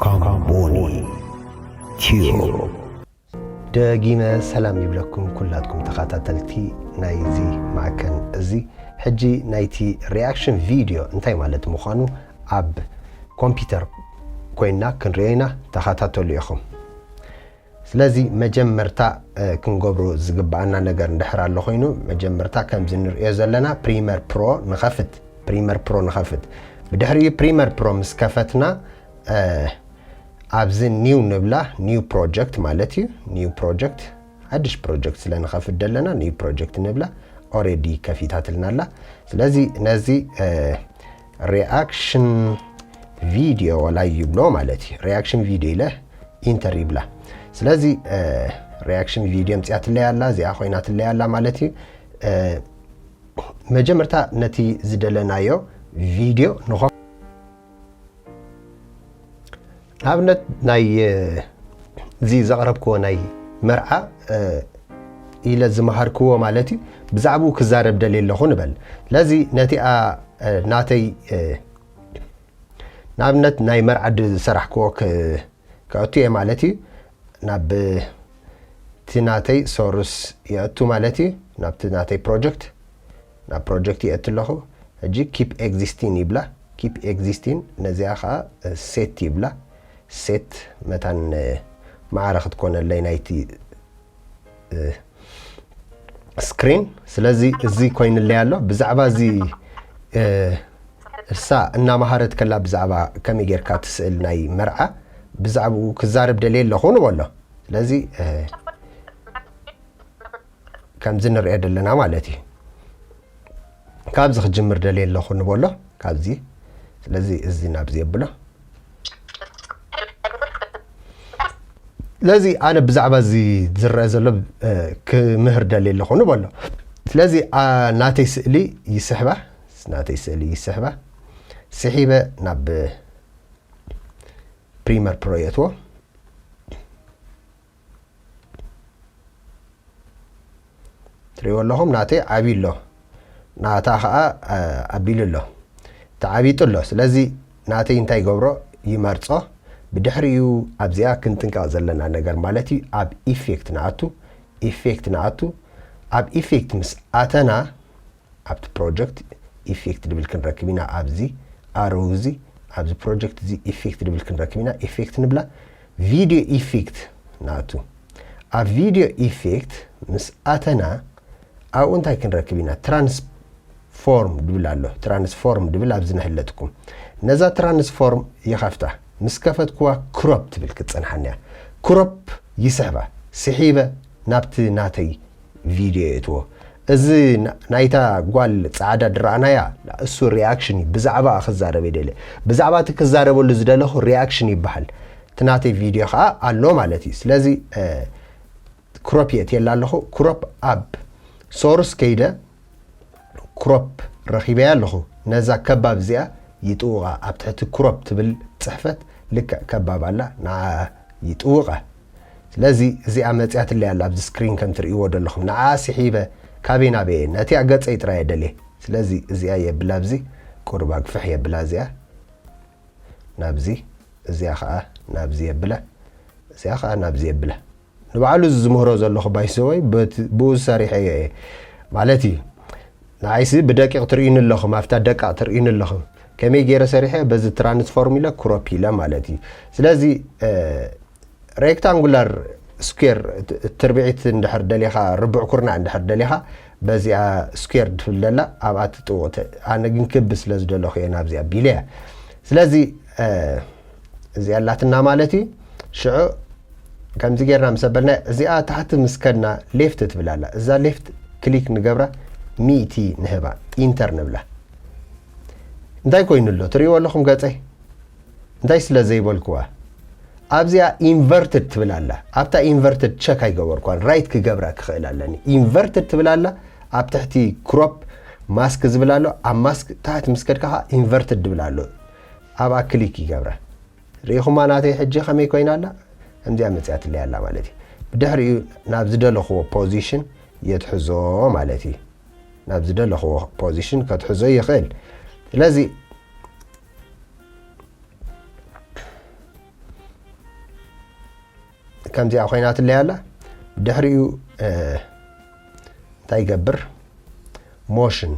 ካምቦኒ ቲዩብ። ደጊመ ሰላም ይብለኩም ኩላትኩም ተኸታተልቲ ናይዚ ማዕከን እዚ። ሕጂ ናይቲ ሪያክሽን ቪድዮ እንታይ ማለት ምዃኑ ኣብ ኮምፒውተር ኮይና ክንሪኦ ኢና። ተኸታተሉ ኢኹም። ስለዚ መጀመርታ ክንገብሮ ዝግባኣና ነገር እንድሕር ኣሎ ኮይኑ፣ መጀመርታ ከምዚ ንሪኦ ዘለና ፕሪመር ፕሮ ንኸፍት። ፕሪመር ፕሮ ንኸፍት። ብድሕሪኡ ፕሪመር ፕሮ ምስ ከፈትና ኣብዚ ኒው ንብላ፣ ኒው ፕሮጀክት ማለት እዩ። ኒው ፕሮጀክት፣ ሓድሽ ፕሮጀክት ስለ ንኸፍት ዘለና ኒው ፕሮጀክት ንብላ። ኦሬዲ ከፊታትልና ኣላ። ስለዚ ነዚ ሪያክሽን ቪድዮ ወላ ይብሎ ማለት እዩ። ሪያክሽን ቪድዮ ኢለ ኢንተር ይብላ። ስለዚ ሪያክሽን ቪድዮ ምፅያትለይ ኣላ፣ እዚኣ ኮይናትለይ ኣላ ማለት እዩ። መጀመርታ ነቲ ዝደለናዮ ቪድዮ ንኾ ንኣብነት ናይ እዚ ዘቕረብክዎ ናይ መርዓ ኢለ ዝመሃርክዎ ማለት እዩ። ብዛዕባኡ ክዛረብ ደልየ ኣለኹ ንበል። ስለዚ ነቲኣ ናተይ ንኣብነት ናይ መርዓ ዝሰራሕክዎ ከእቱ እየ ማለት እዩ። ናብ እቲ ናተይ ሶርስ የእቱ ማለት እዩ። ናብቲ ናተይ ፕሮጀክት፣ ናብ ፕሮጀክት የእቱ ኣለኹ። ሕጂ ኪፕ ኤግዚስቲን ይብላ። ኪፕ ኤግዚስቲን፣ ነዚኣ ከዓ ሴት ይብላ። ሴት መታን ማዕረ ክትኮነለይ ናይቲ ስክሪን። ስለዚ እዚ ኮይንለይ ኣሎ። ብዛዕባ እዚ እሳ እናመሃረት ከላ ብዛዕባ ከመይ ጌርካ ትስእል ናይ መርዓ ብዛዕባኡ ክዛረብ ደልየ ኣለኹ ንበሎ። ስለዚ ከምዚ ንሪኦ ዘለና ማለት እዩ። ካብዚ ክጅምር ደልየ ኣለኹ ንበሎ፣ ካብዚ። ስለዚ እዚ ናብዚ የብሎ። ስለዚ ኣነ ብዛዕባ እዚ ዝረአ ዘሎ ክምህር ደልየ ኣለኹ ንበሎ። ስለዚ ናተይ ስእሊ ይስሕባ፣ ናተይ ስእሊ ይስሕባ። ስሒበ ናብ ፕሪመር ፕሮ የእትዎ። ትሪእዎ ኣለኹም፣ ናተይ ዓብዩ ኣሎ፣ ናታ ኸዓ ኣቢሉ ኣሎ፣ ተዓቢጡ ኣሎ። ስለዚ ናተይ እንታይ ይገብሮ? ይመርጾ። ብድሕሪኡ ኣብዚኣ ክንጥንቀቕ ዘለና ነገር ማለት እዩ፣ ኣብ ኢፌክት ንኣቱ። ኢፌክት ንኣቱ። ኣብ ኢፌክት ምስ ኣተና ኣብቲ ፕሮጀክት ኢፌክት ድብል ክንረክብ ኢና። ኣብዚ ኣሮው እዚ ኣብዚ ፕሮጀክት እዚ ኢፌክት ድብል ክንረክብ ኢና። ኢፌክት ንብላ። ቪድዮ ኢፌክት ንኣቱ። ኣብ ቪድዮ ኢፌክት ምስ ኣተና ኣብኡ እንታይ ክንረክብ ኢና? ትራንስፎርም ድብል ኣሎ። ትራንስፎርም ድብል ኣብዚ ነህለጥኩም። ነዛ ትራንስፎርም ይኸፍታ። ምስ ከፈትኩዋ ክሮፕ ትብል ክትጸንሓኒ እያ። ክሮፕ ይስሕባ። ስሒበ ናብቲ ናተይ ቪድዮ የእትዎ። እዚ ናይታ ጓል ጻዕዳ ድረኣናያ እሱ ሪያክሽን እዩ። ብዛዕባ ክዛረብ የደለ። ብዛዕባ እቲ ክዛረበሉ ዝደለኹ ሪያክሽን ይበሃል። እቲ ናተይ ቪድዮ ከዓ ኣሎ ማለት እዩ። ስለዚ ክሮፕ የእትየላ ኣለኹ። ክሮፕ ኣብ ሶርስ ከይደ ክሮፕ ረኺበያ ኣለኹ። ነዛ ከባብ እዚኣ ይጥውቓ። ኣብ ትሕቲ ክሮፕ ትብል ጽሕፈት ልክዕ ከባብ ኣላ፣ ንዓ ይጥውቓ። ስለዚ እዚኣ መጽያትለይ ኣላ ኣብዚ ስክሪን ከም ትርእይዎ ዘለኹም። ንዓ ስሒበ ካበይ ናበየ ነቲኣ ገጸይ ጥራይ እየ ደልየ። ስለዚ እዚኣ የብላ፣ ኣብዚ ቁሩብ ኣግፍሕ የብላ እዚኣ ናብዚ፣ እዚኣ ኸዓ ናብዚ የብላ፣ እዚኣ ኸዓ ናብዚ የብላ። ንባዕሉ እዚ ዝምህሮ ዘለኹ ባይሰወይ ብኡ ሰሪሐዮ እየ ማለት እዩ። ንዓይሲ ብደቂቕ ትርእዩኒ ኣለኹም፣ ኣብታ ደቃቕ ትርእዩኒ ኣለኹም። ከመይ ገይረ ሰሪሐ? በዚ ትራንስፎርም ኢለ ክሮፕ ኢለ ማለት እዩ። ስለዚ ሬክታንጉላር ስኩዌር ትርብዒት እንድሕር ደሊኻ፣ ርቡዕ ኩርናዕ እንድሕር ደሊኻ፣ በዚኣ ስኩዌር ትብል ዘላ ኣብኣ ትጥውቕ። ኣነ ግን ክቢ ስለ ዝደለኹ እየ ናብዚኣ ቢለያ። ስለዚ እዚኣ ኣላትና ማለት እዩ። ሽዑ ከምዚ ጌርና ምስ ኣበልና እዚኣ ታሕቲ ምስ ከድና ሌፍት ትብል ኣላ። እዛ ሌፍት ክሊክ ንገብራ፣ ሚእቲ ንህባ፣ ኢንተር ንብላ። እንታይ ኮይኑ ኣሎ? ትርእይዎ ኣለኹም ገጸይ? እንታይ ስለ ዘይበልክዋ? ኣብዚኣ ኢንቨርትድ ትብል ኣላ። ኣብታ ኢንቨርትድ ቸክ ኣይገበርኳን። ራይት ክገብራ ክኽእል ኣለኒ። ኢንቨርትድ ትብል ኣላ። ኣብ ትሕቲ ክሮፕ ማስክ ዝብል ኣሎ። ኣብ ማስክ ታሕቲ ምስ ከድካ ኸዓ ኢንቨርትድ ዝብል ኣሎ። ኣብኣ ክሊክ ይገብራ። ርኢኹማ ናተይ ሕጂ ከመይ ኮይና ኣላ? ከምዚኣ መፅያትለይ ኣላ ማለት እዩ። ብድሕሪኡ ናብ ዝደለኽዎ ፖዚሽን የትሕዞ ማለት እዩ። ናብ ዝደለኽዎ ፖዚሽን ከትሕዞ ይኽእል። ስለዚ ከምዚኣ ኮይናትለይ ኣላ። ድሕሪኡ እንታይ ይገብር? ሞሽን።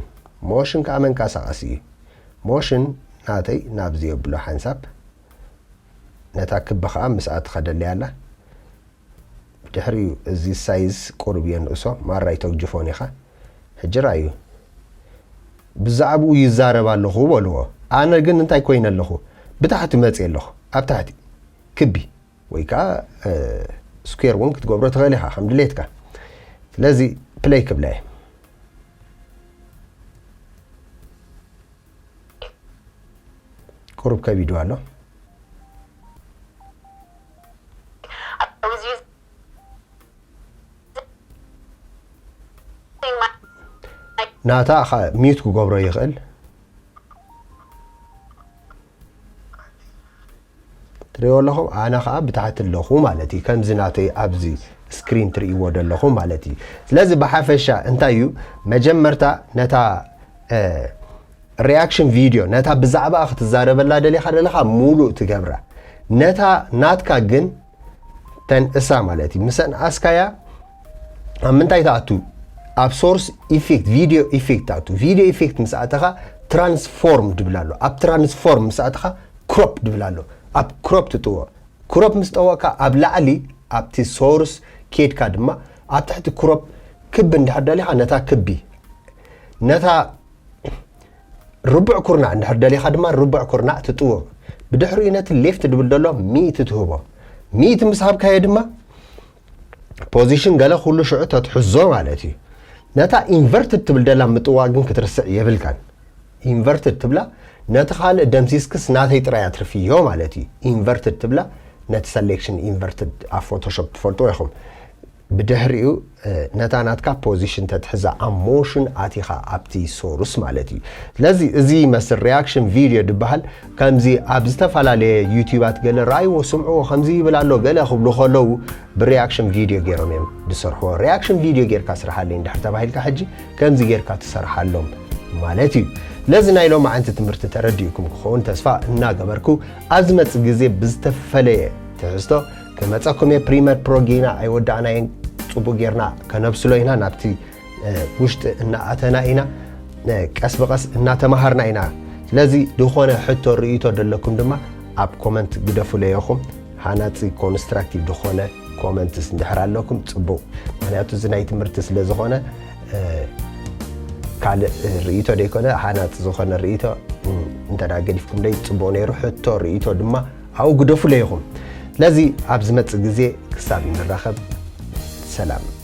ሞሽን ከዓ መንቀሳቐሲ እዩ። ሞሽን ናተይ ናብዚ የብሎ ሓንሳብ። ነታ ክቢ ከዓ ምስኣ ትኸደለይ ኣላ። ድሕሪኡ እዚ ሳይዝ ቁሩብ የንእሶ፣ ማራ ይተግጅፎን ኢኻ። ሕጂ ራእዩ። ብዛዕባኡ ይዛረብ ኣለኹ በልዎ። ኣነ ግን እንታይ ኮይነ ኣለኹ? ብታሕቲ መፅእ ኣለኹ። ኣብ ታሕቲ ክቢ ወይ ከዓ ስኩዌር እውን ክትገብሮ ትኽእል ኢኻ ከም ድሌትካ። ስለዚ ፕለይ ክብላ እየ። ቁሩብ ከቢዱ ኣሎ። ናታ ሚዩት ክገብሮ ይኽእል። ትሪኦ ኣለኹም ኣነ ከዓ ብታሕቲ ኣለኹ ማለት እዩ። ከምዚ ናተይ ኣብዚ ስክሪን ትርእይዎ ዘለኹም ማለት እዩ። ስለዚ ብሓፈሻ እንታይ እዩ መጀመርታ ነታ ሪያክሽን ቪድዮ ነታ ብዛዕባ ክትዛረበላ ደሊኻ ደለኻ ሙሉእ ትገብራ። ነታ ናትካ ግን ተንእሳ ማለት እዩ። ምስ ኣንኣስካያ ኣብ ምንታይ ትኣቱ? ኣብ ሶርስ ኢፌክት፣ ቪድዮ ኢፌክት ትኣቱ። ቪድዮ ኢፌክት ምስ ኣተኻ ትራንስፎርም ድብል ኣሎ። ኣብ ትራንስፎርም ምስ ኣተኻ ክሮፕ ድብል ኣሎ። ኣብ ክሮፕ ትጥዎ። ክሮፕ ምስ ጠወቕካ ኣብ ላዕሊ ኣብቲ ሶርስ ኬድካ ድማ ኣብ ትሕቲ ክሮፕ ክቢ እንድሕር ደሊኻ ነታ ክቢ ነታ ርቡዕ ኩርናዕ እንድሕር ደሊኻ ድማ ርቡዕ ኩርናዕ ትጥውቕ። ብድሕሪኡ ነቲ ሌፍት ድብል ዘሎ ሚእቲ ትህቦ። ሚእቲ ምስ ሃብካዮ ድማ ፖዚሽን ገለ ኩሉ ሽዑ ተትሕዞ ማለት እዩ። ነታ ኢንቨርትድ ትብል ደላ ምጥዋቕ ግን ክትርስዕ የብልካን። ኢንቨርትድ ትብላ ነቲ ካልእ ደምሲስክስ ናተይ ጥራይ ኣትርፍዮ ማለት እዩ። ኢንቨርትድ ትብላ ነቲ ሰሌክሽን ኢንቨርትድ ኣብ ፎቶሾፕ ትፈልጥዎ ኢኹም። ብድሕሪኡ ነታ ናትካ ፖዚሽን ተትሕዛ ኣብ ሞሽን ኣቲኻ ኣብቲ ሶርስ ማለት እዩ። ስለዚ እዚ ይመስል ሪያክሽን ቪድዮ ድበሃል። ከምዚ ኣብ ዝተፈላለየ ዩቲባት ገለ ረኣይዎ ስምዕዎ ከምዚ ይብል ኣሎ ገለ ክብሉ ከለዉ ብሪያክሽን ቪድዮ ገይሮም እዮም ዝሰርሕዎ። ሪያክሽን ቪድዮ ጌርካ ስርሓለይ እንድሕር ተባሂልካ ሕጂ ከምዚ ጌርካ ትሰርሓሎም ማለት እዩ። ስለዚ ናይ ሎማዓንቲ ትምህርቲ ተረዲእኩም ክኸውን ተስፋ እናገበርኩ ኣብ ዝመጽእ ግዜ ብዝተፈለየ ትሕዝቶ ክመጸኩም እየ። ፕሪመር ፕሮ ጌና ኣይወዳእናየን። ጽቡቕ ጌርና ከነብስሎ ኢና። ናብቲ ውሽጢ እናኣተና ኢና፣ ቀስ ብቐስ እናተማሃርና ኢና። ስለዚ ዝኾነ ሕቶ ርእይቶ ደለኩም ድማ ኣብ ኮመንት ግደፉለይ ኢኹም። ሃናጺ ኮንስትራክቲቭ ዝኾነ ኮመንትስ እንድሕር ኣለኩም ጽቡቕ። ምኽንያቱ እዚ ናይ ትምህርቲ ስለ ዝኾነ ካልእ ርእይቶ ደይኮነ ሃናጺ ዝኾነ ርእይቶ እንተ ገዲፍኩምለይ ጽቡቕ ነይሩ። ሕቶ ርእይቶ ድማ ኣብኡ ግደፉለይ ኢኹም። ስለዚ ኣብ ዝመጽእ ግዜ ክሳብ እንራኸብ ሰላም።